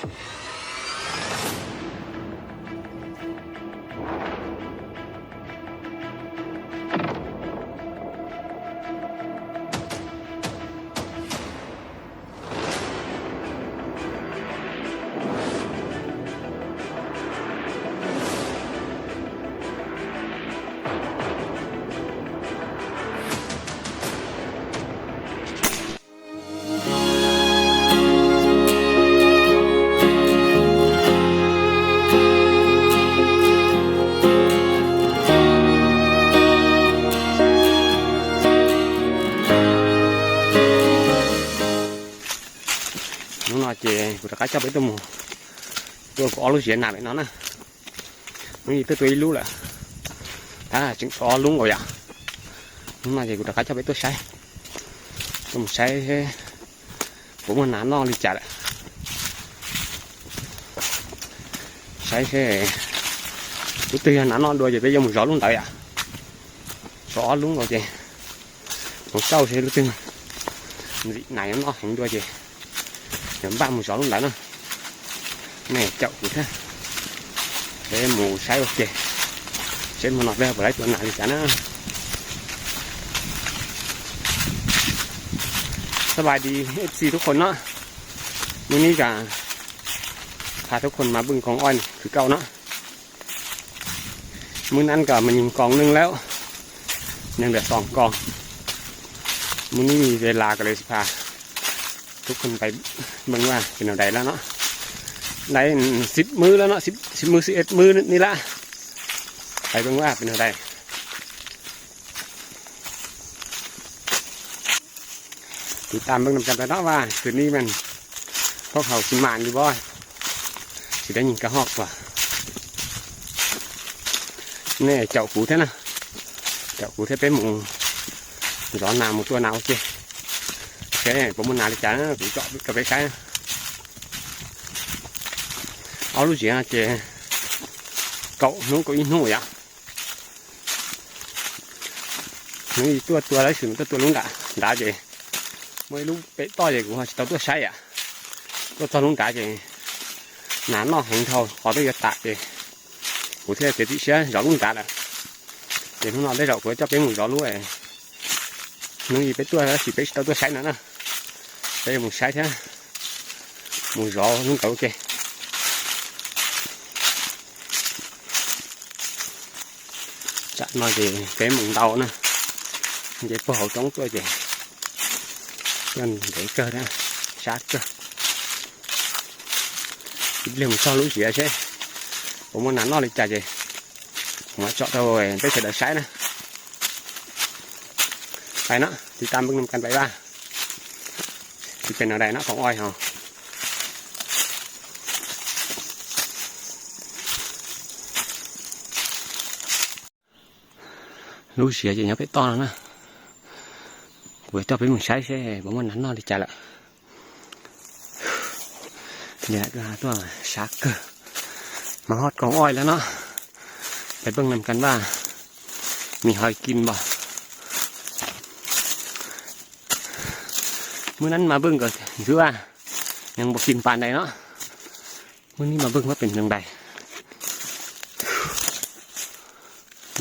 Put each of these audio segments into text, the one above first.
Nô nô, ces kuv rov qab coj peb tuaj mus, tuaj kuv ob lub ziav nas pem no na. Nws yog tuaj tua ib lub lawm, tab sis tseem tshuav ob lub nkaus yom. Nô nô, ces kuv rov qab coj peb tuaj saib, tuaj mus saib seb puas muaj nas noj li cas lawm. Saib seb lub twg yog nas noj dua ces peb yuav mus zov lub ntawd yom. Tshuav ob lub nkaus ces mus xauj seb lub twg nas noj heev dua ces yuav npaj mus zov lub ntawd na. Nws caum kuv thiab, peb mus saib ua ke, seb hmo no peb puas tau tua nas li casนะ.สบายดี เอฟซี ทุกคนเนาะ มื้อนี้ก็พาทุกคนมาเบิ่งกองอ้อยคือเก่าเนาะ มื้อนั้นก็มายิงกองหนึ่งแล้ว ยังเหลือสองกอง มื้อนี้มีเวลาก็เลยสิพาทุกคนไปเบิ่งว่าเป็นแนวใดแล้วเนาะ ได้สิบมื้อแล้วเนาะ สิบ สิบมื้อ สิบเอ็ดมื้อนี่ละ ไปเบิ่งว่าเป็นแนวใด ติดตามเบิ่งนำกันไปเนาะว่าคืนนี้แม่นพวกเฮาสิหมานอยู่บ่ สิได้ยิงกระฮอกบ่ แน่เจ้ากูแท้นะ เจ้ากูแท้ ไปหมู่ร้อนหนาวหมู่ตัวหนาว โอเค โอเค บ่มื้อหน้าเลยจ้า กูเจาะกลับไปใช้นะ เอาลูกเสียงนะเจ เกาะหนูเกาะอีหนูอ่ะ Nws tua tua lawv xwm tuaj tua lub nram nrad ces muaj ib lub pem toj ces kuv ho tsis tau tuaj saib yom. Tuaj txog lub nrad ces nas noj heev dhau qhov twb yuav tas ces kuv thiaj txiav txim siab zov lub nrad lawm. Ces hnub no tej zaum kuv coj peb mus zov lub, hnub ib peb tuaj tab sis peb tsis tau tuaj saib no na. Peb mus saib thiab mus zov lub ntawd ua ke. Tsam no ces peb mus ntau na, ces puag hauv roob tuaj ces tuaj ntev kawg thiab sab kawg. Ib pliag mus txog lub ziav seb puas muaj nas noj li cas ces kuv mam tsom rau peb sawv daws saib na. ไปเนาะ ติดตามเบิ่งนำกันไปว่าสิเป็นแนวใดเนาะ ของอ้อยเฮา Lub ziav ces nyob pem toj no na. Kuv coj peb mus saib seb puas muaj nas noj li cas lawm. แดดก็ฮาตั้ว ซากเกอร์ มาฮอดกองอ้อยแล้วเนาะ ไปเบิ่งนำกันว่ามีหอยกินบ่ มื้อนั้นมาเบิ่งก็ถือว่ายังบ่กินปานใดเนาะ มื้อนี้มาเบิ่งว่าเป็นจั่งใด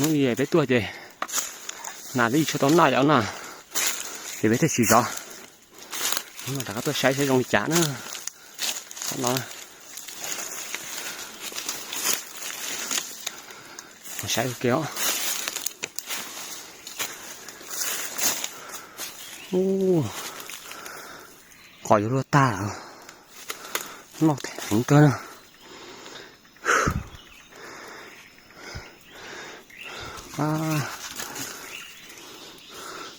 มื้อใหญ่ไปตัวเจ น่าจะอีกชั่วโตน้อยแล้วนะ เดี๋ยวไปเทสีจอ Hnub no rov qab tuaj saib seb zoo li cas na. Sab no saib ua ke os. Qhov yuav luag tag, noj heev kawg na.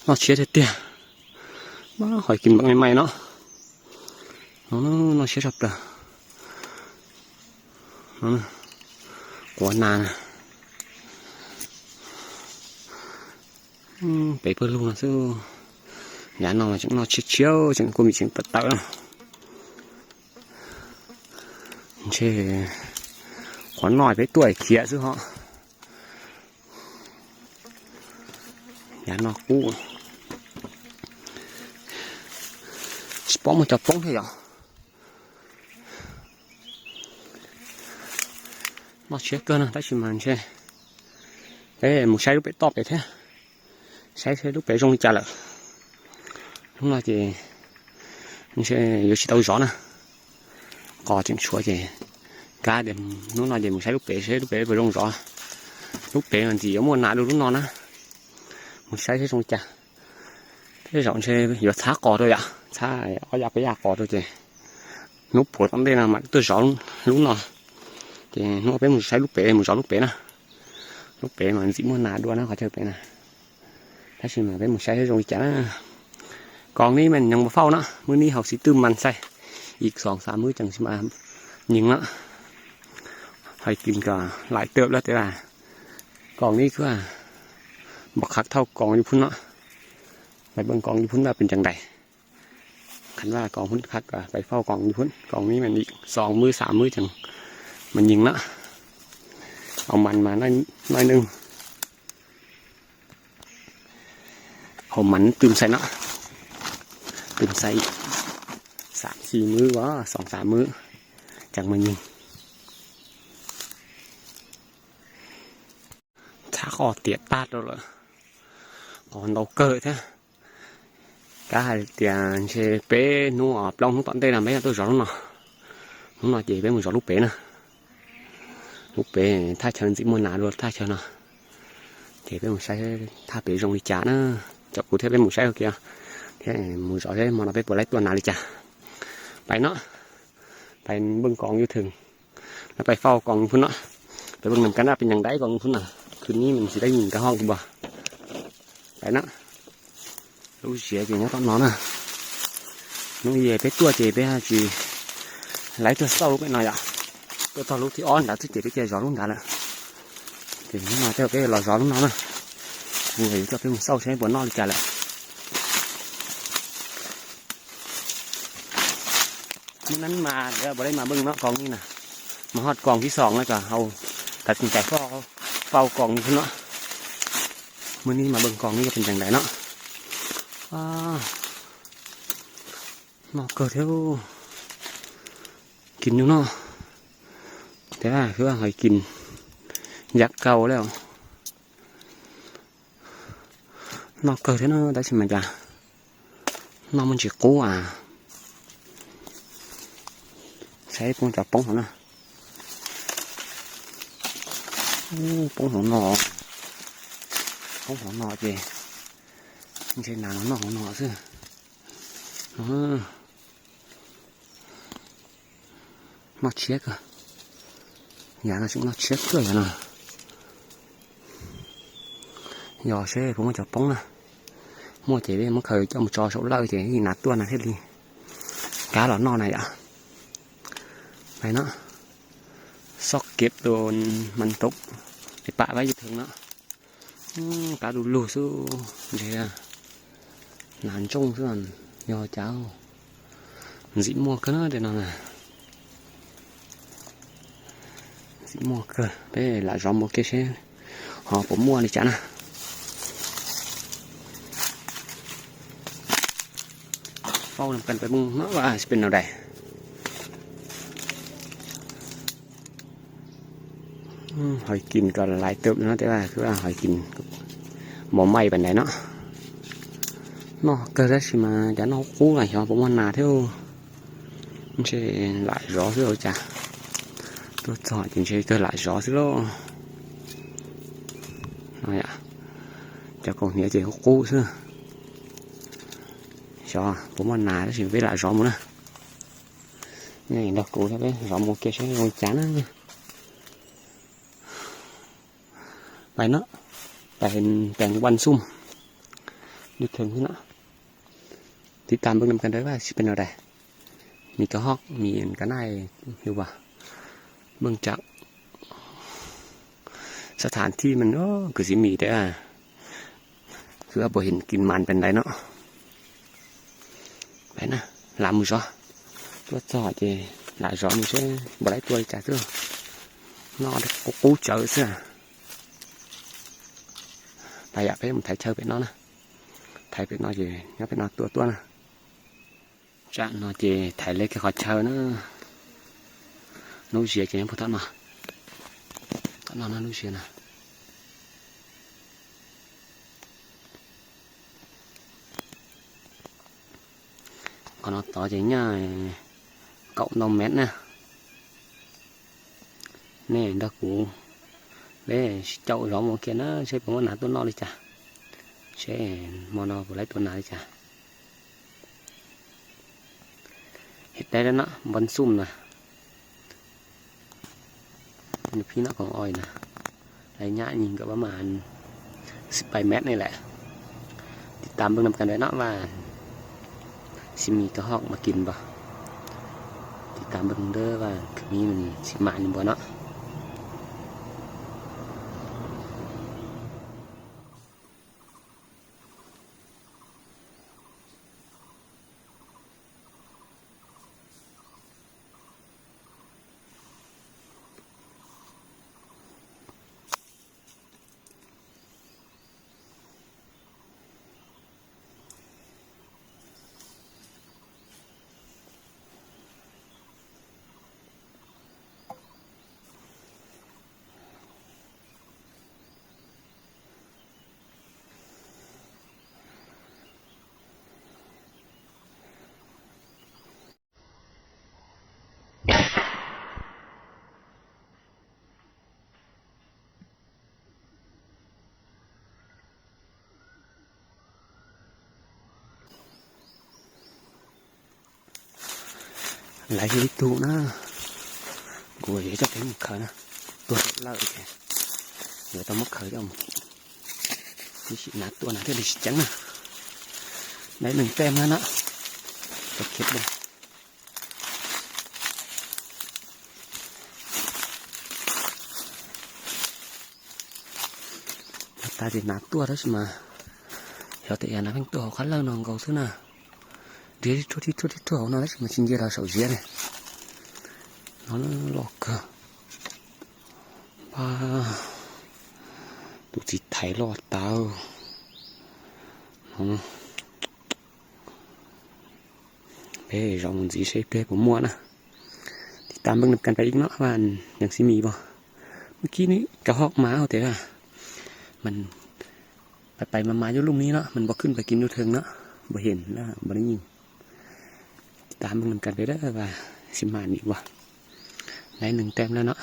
Noj siab tiag tiag. Hoi kis npam mai mai no. Noj siab tshaj plaws. Quav nas na. Peb pawg lug no xwb, yav no mas tseem noj tshiab tshiab, tseem kua mis tseem tawv tawv na. Ntshe qhov no peb tuaj khiav xwb hos. Yav no kuj tsis paub muaj cov poob thiab yom. Nó chết cơ nè, ta chỉ màn xe. Ê, một xe lúc bể to bể thế. Xe xe lúc bể rông đi chả lợ. Lúc nào thì xe, giờ chỉ tàu gió nè. Có chuyện chúa thì cá để, lúc nào thì một xe lúc bể, xe lúc bể vừa rông gió. Lúc bể mà chỉ có mua nạ được lúc nào nè. Một xe xe rông đi chả. Thế dọn xe, giờ thả cò thôi ạ. Thả, ở nhà phải nhà cò thôi chứ. Nó buổi tắm đây là mà tôi gió lúc nào. Thì nó phải một xe lúc bể, một gió lúc bể nè. Lúc bể mà dị mua nạ đua nó khỏi chơi bể nè. ຖ້າຊິມາໄປໝູ່ໄຊໃຫ້ລົງອີກຈ້າ. ກອງນີ້ແມ່ນຍັງບໍ່ເຝົ້າເນາະ, ມື້ນີ້ເຮົາຊິຕື່ມມັນໃສ່ ອີກສອງສາມມື້ຈັ່ງຊິມາຍິງເນາະ. ໃຫ້ກິນກໍຫຼາຍເຕີບແລ້ວ, ແຕ່ວ່າກອງນີ້ຄືວ່າບໍ່ຄັກເທົ່າກອງຢູ່ພຸ້ນເນາະ. ໄປເບິ່ງກອງຢູ່ພຸ້ນວ່າເປັນຈັ່ງໃດ. ຄັນວ່າກອງພຸ້ນຄັກກໍໄປເຝົ້າກອງຢູ່ພຸ້ນ, ກອງນີ້ແມ່ນອີກສອງມື້ສາມມື້ຈັ່ງມາຍິງເນາະ. ເອົາມັນມາໜ້ອຍ ໜ້ອຍໜຶ່ງ, ເອົາມັນຕື່ມໃສ່ເນາະ, ຕື່ມໃສ່ສາມສີ່ມື້ບໍ ສອງສາມມື້ຈັ່ງມາຍິງ. ຖ້າຂໍຕຽດຕາດໂດດເລີຍ ກໍໂນເກີແທ້. ກະໃຫ້ຕຽນເຊເປນູອອບລອງຮູ້ຕອນເຕນະ ແມ່ນໂຕຈອດເນາະ. ຮູ້ເນາະ ເຈເປັນໝູ່ຈອດລູກເປນະ, ລູກເປ ຖ້າເຊີນຊິມົວໜາໂດດ ຖ້າເຊີນເນາະ. ເຈເປັນໝູ່ໄຊ ຖ້າເປຊົງລິຈານະ, ຈອບກູເທເປັນໝູ່ໄຊໂອເຄ. ເທໝູ່ຈອດເທມອນເອົາໄປປົວໄລ່ຕົວໜາລິຈາ. ໄປເນາະ, ໄປເບິ່ງກອງຢູ່ເທິງ. ແລ້ວໄປເຝົ້າກອງຢູ່ພຸ້ນເນາະ, ໄປເບິ່ງນຳກັນວ່າເປັນຫຍັງໃດກອງຢູ່ພຸ້ນນະ. ຄືນນີ້ມັນຊິໄດ້ຍິນກະຮອກຢູ່ບໍ່? ໄປເນາະ. ລູກເສຍເຈຍັງຕ້ອງນອນນະ, ໜູເຢໄປຕົວເຈໄປຫາຈີໄລ່ຕົວເສົາລູກໄປໜ້ອຍອະ, ຕົວຕໍ່ລູກທີ່ອ່ອນດາວທີ່ເຈໄປແກ່ຈອດລູກດາລະ. ເຈມາເຈົ້າໄປລໍຈອດລູກນອນນະ, ກູເຫັນເຈົ້າໄປເບິ່ງເສົາໃຊ້ບໍ່ນອນກະລະ. ມື້ນັ້ນມາແລ້ວບໍ່ໄດ້ມາເບິ່ງເນາະ ກອງນີ້ນະ, ມາຮອດກອງທີສອງແລ້ວກໍເຮົາຕັດສິນໃຈເຝົ້າ ເຝົ້າກອງນີ້ພຸ້ນເນາະ. ມື້ນີ້ມາເບິ່ງກອງນີ້ວ່າເປັນຈັ່ງໃດເນາະ. ອ້າ ນອກເກີດແທ້ ກິນຢູ່ເນາະ, ແຕ່ວ່າຄືວ່າຫອຍກິນຢາກເກົ່າແລ້ວ. ນອກເກີດແທ້ເນາະ ໄດ້ຊິມາຈາ ນ້ອງມັນຊິກູ້ອາ. ໃຊ້ປົງຈາກປົງຫັ້ນນະ. ໂອ້ ປົງຫົວໜໍ່ ປົງຫົວໜໍ່ເຈ ມັນໃຊ້ໜາງນອກຫົວໜໍ່ຊື່. ເອີ Nó chết cơ. Nhà nó chúng nó chết cơ nhà nó. Giờ sẽ cũng cho bóng nè. Mua chế với mua khởi cho một trò sổ lơi thì đi nạt tua nè thế đi. Cá là no này ạ. Này nó. Sóc kiệt đồ mặn tốc. Để pạ vay thường nó. ອືມ ກາດູລູຊູ ເດ ນານຈົງຊືນ ຍໍເຈົ້າ ຊິມົວກະເດີນອນ ຊິມົວກະ ເປລະຈອມມົວເກເຊ ຫໍປົມມົວນີ້ຈ້ານະ. ເຝົ້ານຳກັນໄປເບິ່ງເນາະວ່າຊິເປັນແນວໃດ. ອືມ ຫອຍກິນກໍຫຼາຍເຕີບແລ້ວເນາະ ແຕ່ວ່າຄືວ່າຫອຍກິນບໍ່ໄໝ້ປານໃດເນາະ. ເນາະ ເກີດໄດ້ຊິມາຈາກນອກຄູຫຼາຍເນາະ ບໍ່ມ່ວນໜ້າເທົ່າ ມັນຊິຫຼາຍຈໍເທື່ອຈ້າ ຕົວຈອດຈິງຊິເກີດຫຼາຍຈໍຊິໂລ ເນາະ. ເຈົ້າຂອງເນຍເຈຄູຊື່ ຈໍ ບໍ່ມ່ວນໜ້າຊິເວລາຈໍໝູ່ນະ. ນີ້ດອກກູແທ້ເລີຍ ສອງໂມງເກເຊລົງຈານະ. ໄປເນາະ ໄປເຫັນແປງວັນຊຸ່ມຢູ່ເທິງພຸ້ນເນາະ. ຕິດຕາມເບິ່ງນຳກັນເດີວ່າຊິເປັນແນວໃດ ມີກະຮອກ ມີອັນກະໜ່າຍຢູ່ບໍ່. ເບິ່ງຈາກສະຖານທີ່ມັນ ໂອ້ ຄືຊິມີແຕ່ວ່າ ຄືວ່າບໍ່ເຫັນກິນໝານປານໃດເນາະ. ໄປນະ ຫຼາມໝູ່ຊໍ ຕົວຈອດເຈ ຫຼາຍຊໍໝູ່ເຊ ບໍ່ໄດ້ຕົວຈັກເທື່ອ ນອນກູເຈີເຊື່ອ. ໄປອະ ໄປມາໄຖເຊີເປະນອນນະ ໄຖເປະນອນເຈ ຍາເປະນອນຕົວຕົວນະ. ຈະນອນເຈ ໄຖເລກເຂົາເຊີນະ ໂນເຊຍເຈຍັງບໍ່ທັນມາ. ນອນນະລູກຊຽນນະ. ຂອງນ້ອງຕໍ່ຈະຍາວເກົ້າໜໍ່ແມັດນະ. ແນ່ດອກກູເດ້ ເຈົ້າລອງບໍ່ຂຽນນະ ໃຊ້ປະມານໜາຕົວນອກເລີຍຈ້າ ໃຊ້ມອນອບໍ່ໄດ້ຕົວໜາເລີຍຈ້າ. ເຮັດໄດ້ແລ້ວເນາະ ບ່ອນຊຸ່ມນະ ຢູ່ພີ້ເນາະ ຂອງອ້ອຍນະ. ໄລຍະຍິງກໍປະມານສິບປາຍແມັດນີ້ແຫຼະ. ຕິດຕາມເບິ່ງນຳກັນໄດ້ເນາະວ່າຊິມີກະຮອກມາກິນບໍ່. ຕິດຕາມເບິ່ງເດີວ່າຄືມີມັນຊິມານຢູ່ບໍ່ເນາະ. ໄລ່ຕູນະ ໂກຍເຈົ້າເຕັມເຂົານະ ຕົວເລີກເດ ດຽວຕ້ອງມາເຂົາເຈົ້າ ນີ້ຊິໜາຕົວນະ ເທື່ອນີ້ຊິຈັງນະ ໄດ້ໜຶ່ງແຕ້ມແລ້ວນະ ເກັບເບິ່ງ. ຕາດີນາຕົວແລ້ວຊິມາ ເຮົາແຕ່ຍານາເພັງຕົວເຂົາຄັນເລີນອງເຂົາຊື່ນະ ເດທີ່ທົ່ວທີ່ທົ່ວທີ່ທົ່ວເຮົານະ ແລ້ວຊິມາຊິນເຢຍລາວເສົາເຢຍນີ້ ນອນລອກເກີ ປາ ຕູຊິໄຖລອດຕາ ເອີ ເພ ລອງມັນຊິເຊເພບໍ່ມົວນະ ຕິດຕາມເບິ່ງນຳກັນໄປອີກເນາະ ວ່າຍັງຊິມີບໍ່. ເມື່ອກີ້ນີ້ກະຮອກມາເອົາ ແຕ່ວ່າມັນໄປໆມາໆຢູ່ລຸ່ມນີ້ເນາະ ມັນບໍ່ຂຶ້ນໄປກິນຢູ່ເທິງເນາະ ບໍ່ເຫັນແລ້ວບໍ່ໄດ້ຍິນ. ຕິດຕາມເບິ່ງນຳກັນໄປເດີວ່າຊິມານອີກບໍ່ ໄດ້ໜຶ່ງແຕ້ມແລ້ວເນາະ.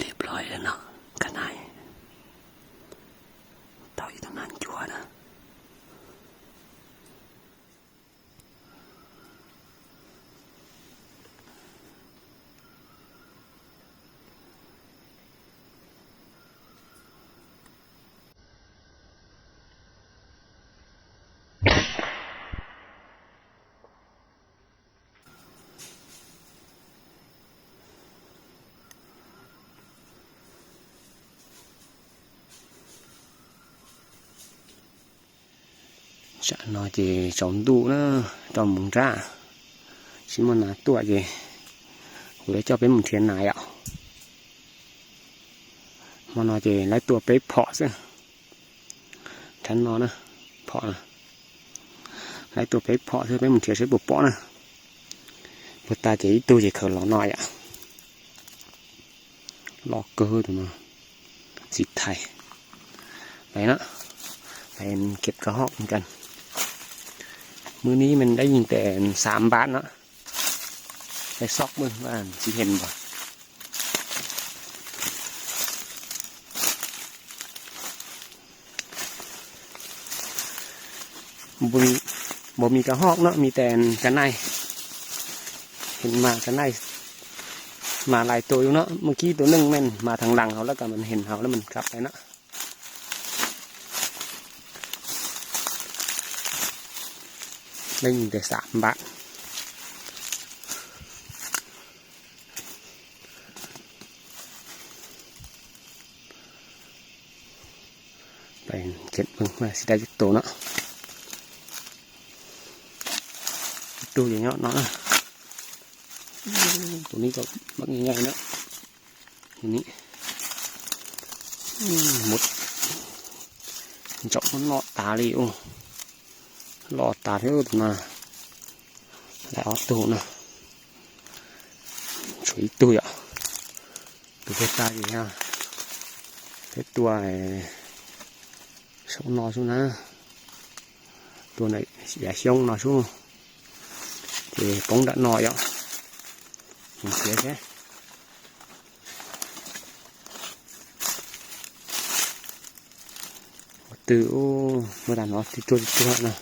ຮຽບຮ້ອຍແລ້ວເນາະ ກະນາຍ ເຕົາຢູ່ຕຳນານຈົວນະ. ຊະນໍເຈ ຈອມດຸນະ ຈອມມຸງຣາ ຊິມານາຕົວະເຈ ໂຫ ເຈົ້າເປັນມຸງທຽນນາຍອະ ມານໍເຈ ໄລ່ຕົວະໄປເພາະຊະ ແທນນໍນະ ເພາະນະ ໄລ່ຕົວະໄປເພາະຊະ ໄປມຸງທຽນຊະ ບໍ່ເປາະນະ ບໍ່ຕາເຈ ອີ່ຕູເຈ ເຂົາລໍນ້ອຍອະ. ລອກເກີໂຕນັ້ນ ຊິໄຖ ໄປເນາະ ໄປເກັບກະຮອກນຳກັນ. ມື້ນີ້ມັນໄດ້ຍິງແຕ່ສາມບາດເນາະ ໄປຊອກເບິ່ງວ່າຊິເຫັນບໍ່. ບໍ່ມີ ບໍ່ມີກະຮອກເນາະ ມີແຕ່ກະໄນ. ເຫັນໝາກະໄນ ໝາຫຼາຍໂຕຢູ່ເນາະ. ເມື່ອກີ້ໂຕໜຶ່ງແມ່ນມາທາງຫຼັງເຮົາ ແລ້ວກໍມັນເຫັນເຮົາ ແລ້ວມັນກັບໄປເນາະ. ໄດ້ຍິງແຕ່ສາມບາດ. ໄປເກັບເບິ່ງວ່າຊິໄດ້ຈັກໂຕເນາະ. ໂຕໃຫຍ່ເນາະ. ໂຕນີ້ກໍບັກໃຫຍ່ໆເນາະ. ນີ້ ອືມ ໝົດ ເຈາະມັນເລາະຕາເລີຍ. ໂອ້ ເລາະຕາເທື່ອນະ ແລ້ວເອົາຕູ້ນະ ຊ່ວຍຕູ້ອະ ຕູ້ເພື່ອຕາຍອີກນະ. ເຮັດຕົວ ເຊົາໜໍ່ຊູນະ ຕົວໃນເສຍຊ່ອງໜໍ່ຊູ ເຈປົງດະໜໍ່ຍອະ ເສຍແທ້. ຕື້ ໂອ້ ບໍ່ທັນເນາະ ຕິດຕົວ ຕິດຕົວນະ.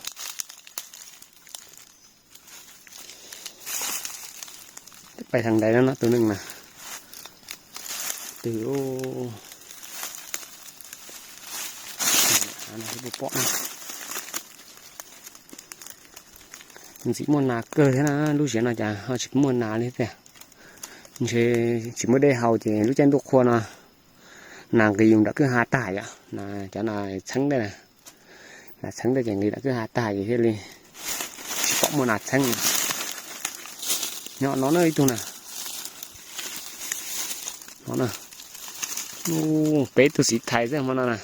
ໄປທາງໃດແລ້ວເນາະ ໂຕໜຶ່ງນະ ຕື້ ໂອ້ ຫານະ ບໍ່ເປາະນະ. ມັນຊິມ່ວນໜາເກີນແທ້ນະ ລູກເສຍເນາະ ຈະ ເຮົາຊິມ່ວນໜາເລີຍແທ້. ເຊ ຊິມື້ເດເຮົາເຈ ລູກແຈ້ນລູກຄົວເນາະ. ນາງກະຍິງດອກຄືຫາຕາຍອະ ນາຈະນາເຊິ່ງໄດ້ນະ ນາເຊິ່ງໄດ້ຈັ່ງດີດອກຄືຫາຕາຍເຮັດເລີຍ. ຊິເກາະມື້ນາເຊິ່ງເນາະ ນອນເອີຍ ຕູນະ ນອນນະ. ໂອ້ ເປຕູຊິໄທເດີ້ ມັນນະ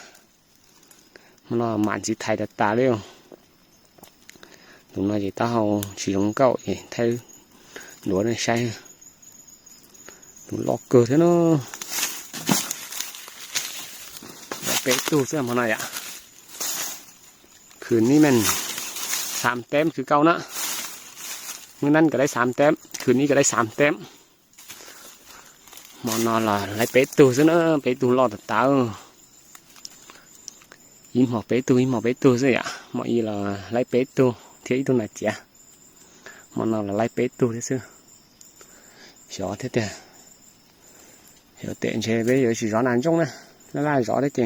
ມັນນະ ໝານຊິໄທຕາຕາເລີຍ. ລຸງນ້ອຍຊິຕາເຮົາຊິລົງເກົ້າເອ ໄທຫຼວນໃຊ້ ລຸງລອກເກີດເນາະ. ໄດ້ເປຕູເສື້ອມາໜ້ອຍອະ. ຄືນນີ້ແມ່ນສາມແຕ້ມຄືເກົ່ານະ. ມື້ນັ້ນກໍໄດ້ສາມແຕ້ມ ຄືນນີ້ກໍໄດ້ສາມແຕ້ມ. ໝໍນອນລະໄລ່ເປຕູຊະເນີ ເປຕູຫຼໍ່ຕາຕາ. ອີໝໍເປຕູ ອີໝໍເປຕູຊະຢະ ໝໍອີລະໄລ່ເປຕູ ທຽອີຕູນາເຈຍ. ໝໍນອນລະໄລ່ເປຕູຊະ ຊໍເທເຕ ຊໍເຕເຊເວ ຢຊິຊໍນານຈົງນະ ລາລາຊໍເທເຈ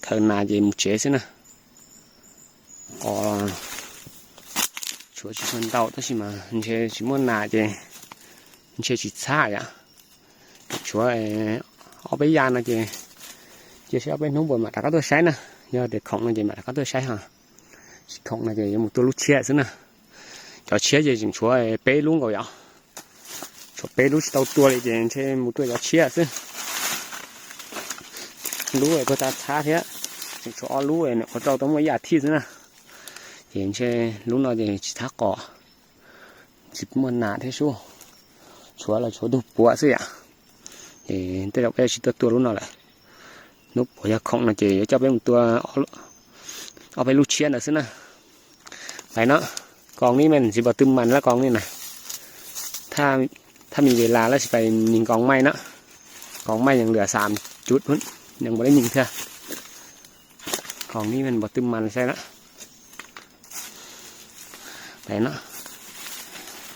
ເຄີນາເຈມຸເຈຊະນະ. ອໍ ຊວຊິເພິ່ນເຕົາຕະຊິມາ ເຊຊິມົນນາເຈ ເຊຊິຊາຍະ ຊວເອົາໄປຢານນະເຈ ເຈຊິເອົາໄປນຸ່ງບົນມາຕາກາຕົວໄຊນະ ຍອດເດັດຂອງນະເຈ ມາຕາກາຕົວໄຊຫາ ຊິຂອງນະເຈ ໝູຕົວລູກເຊຍຊະນະ ຈອເຊຍເຈຈຶ່ງຊວເປລຸງເຂົາຢາ ຊວເປລຸງຊິເຕົາຕົວເລີຍເຈ ເຊໝູຕົວຈອເຊຍຊະ ລຸງເອີຍ ກໍຕາຊາເທ ຈຶ່ງຊວເອົາລຸງເອີຍ ເຂົາເຈົ້າຕ້ອງມາຢາທີ່ຊະນະ. ເຫັນເຊລຸງເນາະ ເຈຊິທາກໍ ຊິມ່ວນໜາເທຊູ ຊວລະຊວດູປົວຊະຢາ ເຫັນແຕ່ດອກແອຊິຕົວຕົວລຸງເນາະແຫຼະ ນຸບຫົວຢາຂອງນະເຈ ເຈົ້າເປັນຕົວ ເອົາ ເອົາໄປລູກເຊຍນະຊະນະ ໄປເນາະ. ກອງນີ້ແມ່ນຊິບໍ່ຕື່ມມັນລະ ກອງນີ້ນະ ຖ້າ ຖ້າມີເວລາລະຊິໄປຍິງກອງໃໝ່ເນາະ ກອງໃໝ່ຍັງເຫຼືອສາມຈຸດພຸ້ນ ຍັງບໍ່ໄດ້ຍິງເທື່ອ. ຂອງນີ້ແມ່ນບໍ່ຕື່ມມັນໃສ່ລະ ໄປເນາະ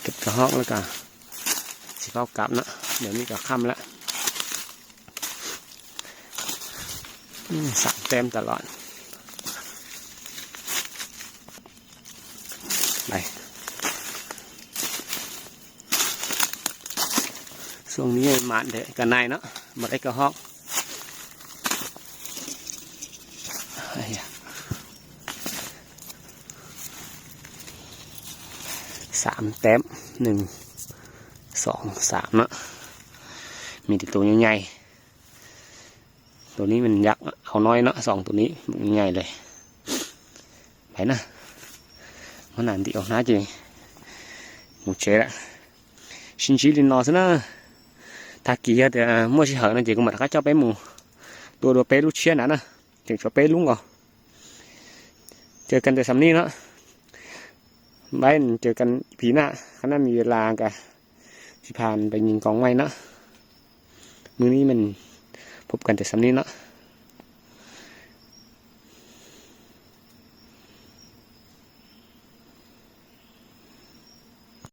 ເກັບກະຮອກແລ້ວກະຊິເຝົ້າກັບເນາະ ດຽວນີ້ກະຄ່ຳລະ ອືມ ສາມແຕ້ມຕະຫຼອດ ໄປ. ຊ່ວງນີ້ໝານແທ້ກະນາຍເນາະ ບໍ່ໄດ້ກະຮອກ ສາມແຕ້ມ ໜຶ່ງ ສອງ ສາມເນາະ ມີແຕ່ໂຕໃຫຍ່ໆ. ໂຕນີ້ມັນຢາກເອົານ້ອຍເນາະ ສອງໂຕນີ້ໃຫຍ່ເລີຍ ໄປນະ ມັນອັນດີອອກໜ້າເຈ ໝູເຈລະ ຊິນຊີລິນນອສະນະ ທາກີເຮັດ ເອີ ມົວຊິເຫີນນະເຈ ກຸມາຕະກະເຈົ້າໄປໝູ ตัวดัวเป้ลูกเชียนน่ะนะ ถึงชัวเป้ลุงก็ เจอกันแต่ส่ำนี้เนาะ ไว้เจอกันอีพีหน้า คันนั้นมีเวลาก็สิพาไปยิงกองไว้เนาะ มื้อนี้มันพบกันแต่ส่ำนี้เนาะ